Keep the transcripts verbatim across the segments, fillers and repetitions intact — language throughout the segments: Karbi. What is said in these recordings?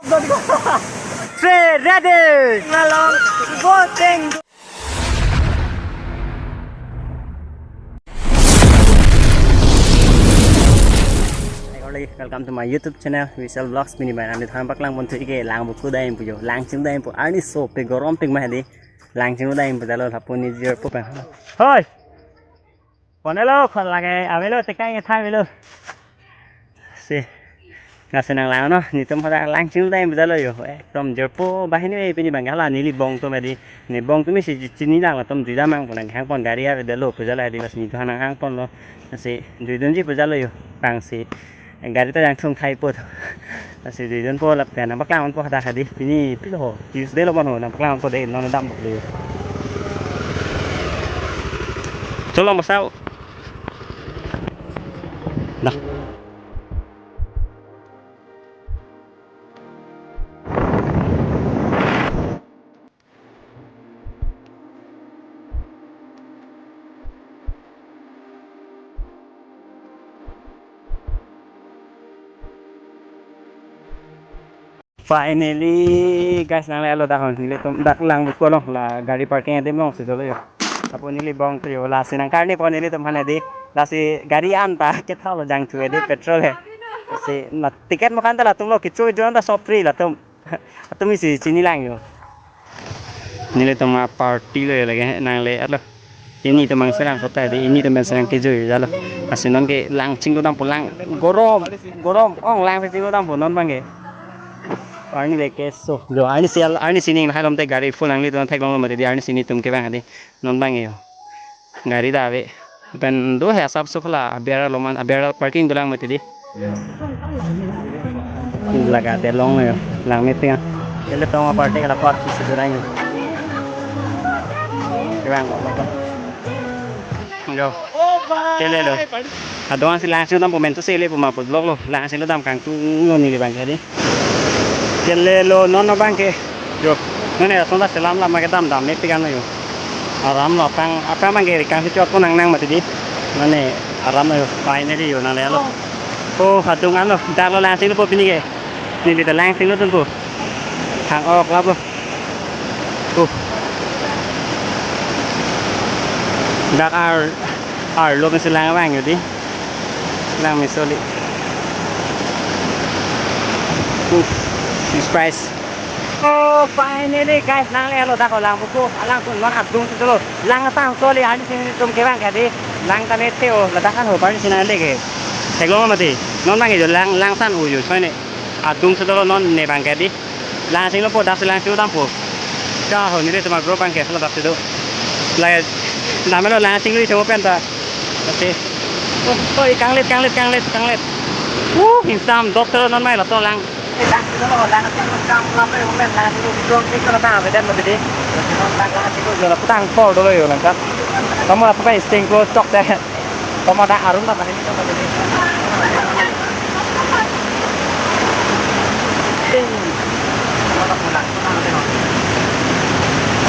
Three, ready. Ngalong, go, ting. Hi, everybody, welcome to my YouTube channel, Vishal Vlogs. Pini abang nanglitum aphan paklang pon thu ke Langvoku dam pu jo, Langching dam pu, arni sopi gorom pik ma hedi, Langching dam pu jalo lapu ni jirpo pang. Hoi. Ponelo, kon lake, avelo, tekang ke tha avelo. Si. Lasi nanglang non, netum hadak Langching dam pu jalo jo. Ekdom jirpo banghini pini abang ke hala neli bong atum hedi. Ne bong atum si chini lang latum jui dam nang pon nang hang pon gari avedetlo pu jalo hedi, lasi netum nang hang ponlo. Lasi juidunji pu jalo jo. Bang si. Gari ta jangthung thai po. Lasi juidunpo lapen nangpaklang ponpo hadak hedi. Pini pilo ho. Tuesday lo bon ho nangpaklang ponpo de non dampo le. Cholong basau. Dah. Finally, guys, nanglelo dak hon. Nelitum dak Langvoku along la gari parking adim alongsi dolo jo. Lapu neli bong trio lasi nangkarni pon nelitum aphan hedi. Lasi gari an ta kethalo jangthu hedi petrol he. Si na ticket mokan ta latum lo kechui dun ta sop free latum. Atum isi chini lang jo. Nelitum aparty lo lake nangle atlo. Ini atum mang serang kota di, ini atum mang serang kejui jalo. Lasi non ke Langching lo dampo lang gorom, gorom ong Langching lo dampo non abang ke. Arni le keso. Lo arni si al, arni sining lahai lom te gari full nanglitum theklonglo mati di arni si netum kevang hedi. Non abang ke jo. Gari ta ave. Pen do he asap sukla aber lo man aber parking dolang mati di. Laga telong yo. Lang meeting ah. Ele tong aparty kala park si durang yo. Kevang. Yo. Kelelo. Adong si Langching dam pu men to sele pu ma pu vlog lo. Langching lo dam kangtung lo neli abang ke di. Kelelo non abang ke. Jo. Non ne asonta selam lama ke dam dam meeting ano jo. Aram lo apang, apang abang ke kangsi chot pon nangnang mati di. Mane aram lo jo, finally jo nanglelo. Oh, adung ano, dak lo Langching lo po pini ke. Neli ta Langching lo dunpo. Hang ok lapo. Oh. Dak ar, arlo pensi lang abang jo di. Lang mesoli. Uh, surprise. Oh, finally guys, nanglelo dak Langvoku. Alangtum non adung si dolo. Lang sang soli arni si netum kevang ke di. Lang ta mete o, ladak an ho arni si nangle ke. Theklong mati. Non abang ke jo lang, lang sang u jo soi ne. Adung si dolo non ne abang ke di. Langching lo po dak si Langching lo dampo. Ka ho nelitum agro abang ke ladak si do. Lai namelo Langching lo isi mo pen ta. Ate. Oh, oi, kanglet, kanglet, kanglet, kanglet. Uh, hingsam, dot tero non mai lato lang. Tang por dolo jo nangkat. Kamu apa kai sting ko chok deh. Kamu ada arum tak tadi?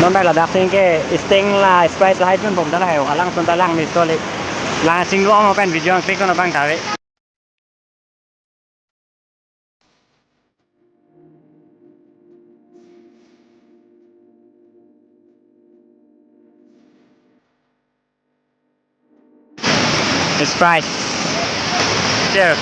Non bai ladak sing ke sting la Sprite lahai chun bom ta lahai alangsun ta lang mesoli. Langching lo mo pen video ang klik kono abang ta ave. Sprite. Cheers.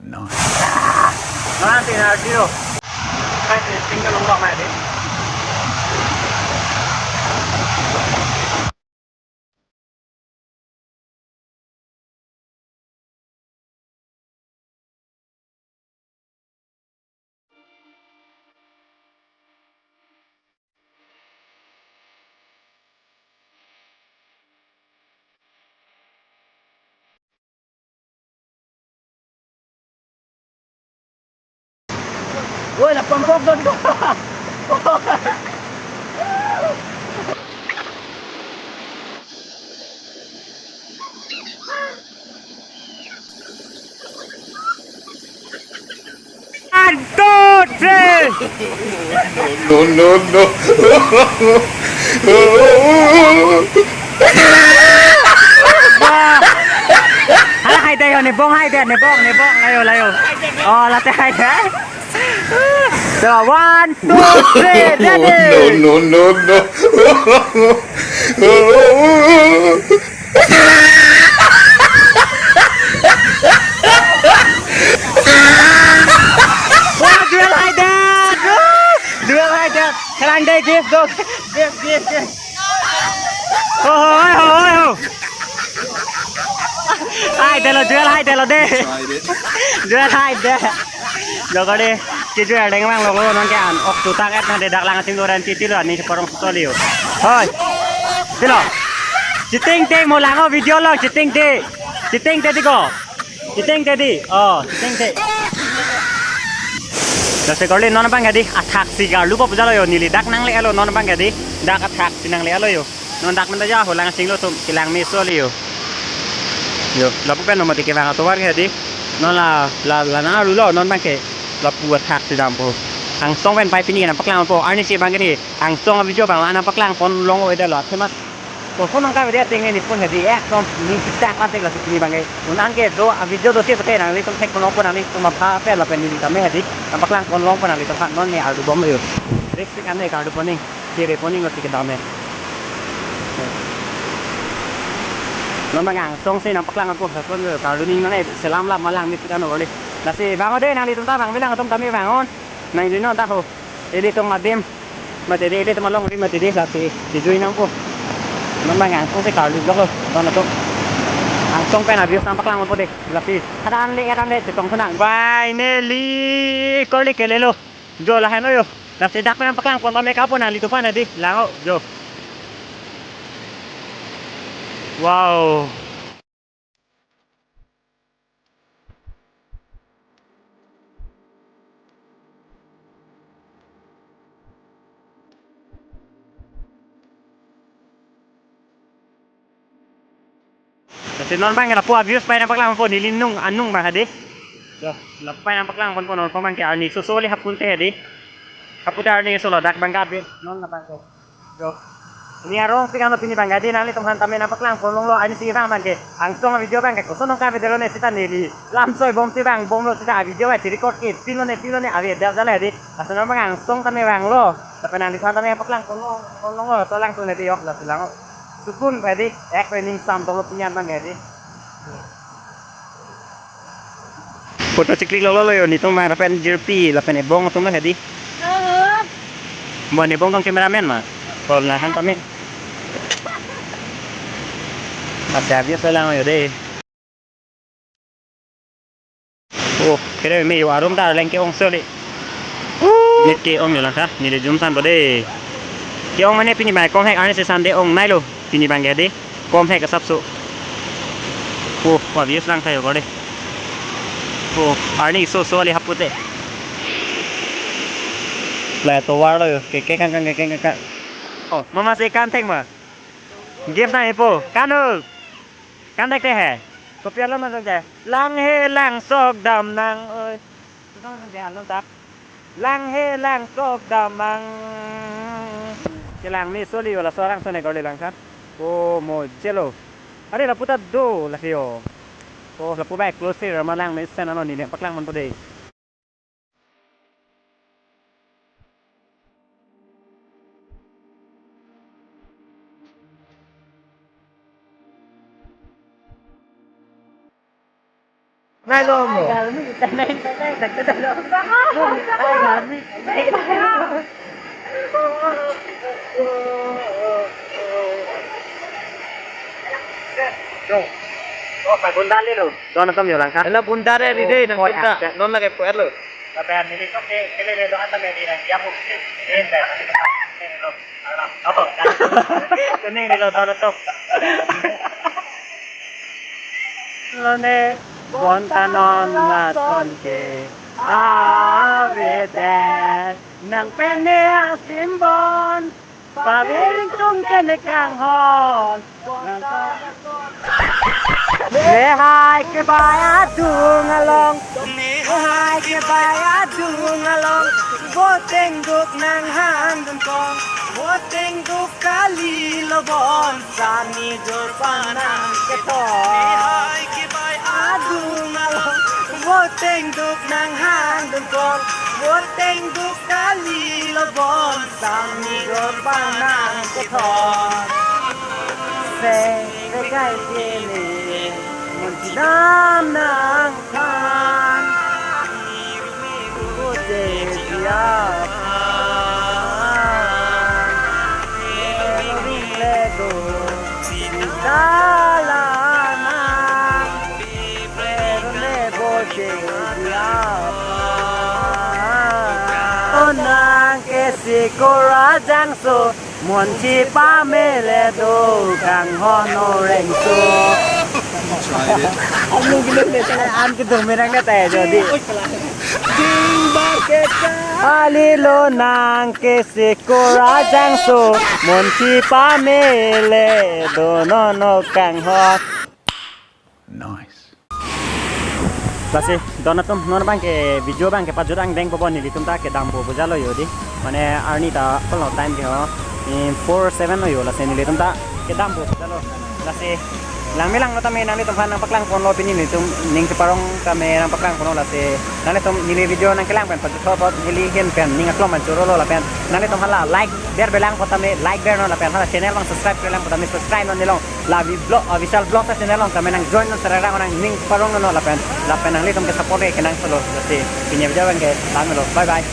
Nice. Ah, tina zero. Kai tina single umlok mai di. Woi, lapang kok don. No, no, no. Wah. Hala haidai ho, ne bong haidai, ne bong, ne bong, layo, layo. Oh, late haidai. So, one, two, three, ready. No, no, no, no. Wah, Jewel haidai. Jewel haidai. Khalang dei, give, go. Give, give, give. Ho, ho, ho, ho, ho. Haidelo, Jewel haidelo dei. Jewel haidai. Jokade, kejui ardeng vanglo, non ke an, ok tutak et nang de dak lang asing doran titi lo, ani si porong sotoli ho. Hoi. Pilo. Cheating te mo lang ho video lo, cheating te. Cheating te di ko. Cheating te di. Oh, cheating te. Lasi korli non abang ke di, athaksi karlu po puja lo ho, neli dak nangle-et lo non abang ke di, dak athaksi nangle-et lo ho. Non dak menta ja ho lang asing lo atum, kelang meso li ho. Ho, lapu pen no mati kevang atovar ke di. Non la, la, la nang arlo non abang ke. Lapu athaksi dampo. Angsong pen pai pini nangpaklang po. Arnisi abang ke di. Angsong a-video abang la nangpaklang pon longle-et lo athe mas. Koson nangkave di ateng nipon ke di. Eh, som ni kita kan tek lasi pini abang ke. Un-an ke do a-video do si pate nanglitum thek pon po nanglitum aphan pen lapen neli tame ke di. Nangpaklang pon long po nanglitum aphan non ne arlo bom ho. Risk kan ne karlu po ning. Kere po ning lo tiket dam he. Non abang angsong si nangpaklang ako sa kon karlu ning nang selam lam malang ni kita no kali. Lasi vang ho dei nanglitum ta vang bilang atum tame vang non. Nang di non ta ho. Ilitum adim. Mati di ilitum along di mati di lasi. Di jui nangpo. Non abang angsong si karlu blok lo. Non atum. Angsong pen a-views nangpaklang po dei. Lasi. Kadan le kadan le chetong sunang. Finally. Korli kele lo. Jo lahen ho ho. Lasi dak pen nangpaklang pon pame kapo nanglitum aphan di. Lang ho, jo. Wow. Lasi non abang ke lapu a-views pai nangpaklang pon neli nung anung abang ke di. Yo, lapu pai nangpaklang pon pon non abang ke arni soso le hapu te di. Hapu te arni so lo dak abang ke abin non abang ke. Yo. Ni arong si kan lo pini abang ke di nanglitum aphan tame nangpaklang pon longlo arnisi abang abang ke. Angsong a-video abang ke koson nangkave delo ne seta neli. Lam soi bom si abang bomlo seta a-video abang si record ke. Pin lo ne pin lo ne ave dal dal di. Lason abang angsong tame vanglo. Tapi nanglitum aphan tame paklang pon long, pon longlo, to lang tu ne di yok, lasi lang ho. Sukun pa di, ek pe ning sam tolo pinyan abang ke di. Photo chiklik longlo lo ho, netum abang lapen jirpi, lapen ebong atum lo ke di. Bon ebong tong cameraman ma. Kol na han tame. Masih habis lang ho dei. Oh, kere me yo arum ta leng ke-ong soli. Net ke-ong yo lang tha, neli jum san po dei. Ke-ong mane pini abang kom hek arnisi Sunday ong nai lo, pini abang ke di. Kom hek asapso. Oh, pa views lang tha yo kore. Oh, arni soso le hapu te. La tovar lo yo, ke ke kan kan ke ke kan. Oh, mama se kan thek ma. Gift na ipo, kan ho. Kan thek te he. Kopi alam na jai. Lang he lang sok dam nang oi. Lang he lang sok dam nang. Kelang ni soli wala sorang sone kali lang kan. Oh, mo jelo. Are lapu ta do lake yo. Oh, lapu bai close si rama lang ni sen ano ni ne paklang man po dei. Nai lo mo. Ai, galmi, tanai, tanai, tanai, tanai lo. Ai, galmi, tanai, tanai lo. Yo. Oh, pa gundali lo. Don atum yo lang kan? Ala bundare di dei nang. Oh, kita. Ya. Non lagi puer lo. Tapi neli tok ke, kele le doan tame di nang dia buk. Ini dah. Ini lo. Alam. Oh, kan. Kuning di lo doan tok. Lo ne bonta non lason ke. Ave det. Nang pen ne asim bon. Paving tung ke ne kanghon. Nehai kebai adung along, nehai kebai adung along, voteng duk nanghang dun kong, voteng duk kali lo bon, sani jor panang kethon. Nehai kebai adung along, voteng duk nanghang dun kong, voteng duk kali lo bon, sani jor panang kethon. Seng pekai kini munti dam nangthan. Kute dia phan. Ring le do sita lanang. Ring le bo je dia phan. Onang ke si kora jangso. Monchi pamele do kanghon orengso. An kedung menang na tayo jodi. Alilo nang ke si kora jangso. Monchi pamele do nono kanghon. Nice. Lasi, don atum, non abang ke video abang ke pajut angdeng po bo, nelitum ta kedam po bujalo jodi. Mane arni ta kono time ke ho. In four seven lo jo, lasi nelitum ta kedam po bujalo. Lasi, lang melang lo tame nanglitum aphan nangpaklang ponlo, pini nelitum ning cheparong tame nangpaklang ponlo, lasi nanglitum neli video nangkelang pen pajut ho apot neli ahin pen ning aklong man choro lo lapen nanglitum hala like ber belang po tame like ber non lapen hala channel abang subscribe kelang po tame subscribe non nelong. La Vlog, uh, Vishal Vlog ta channel along tame nang join non, sararang nang ning parong non lapen, lapen nanglitum ke support ke nang solo. Lasi pini video abang ke la-an lo. Bye bye.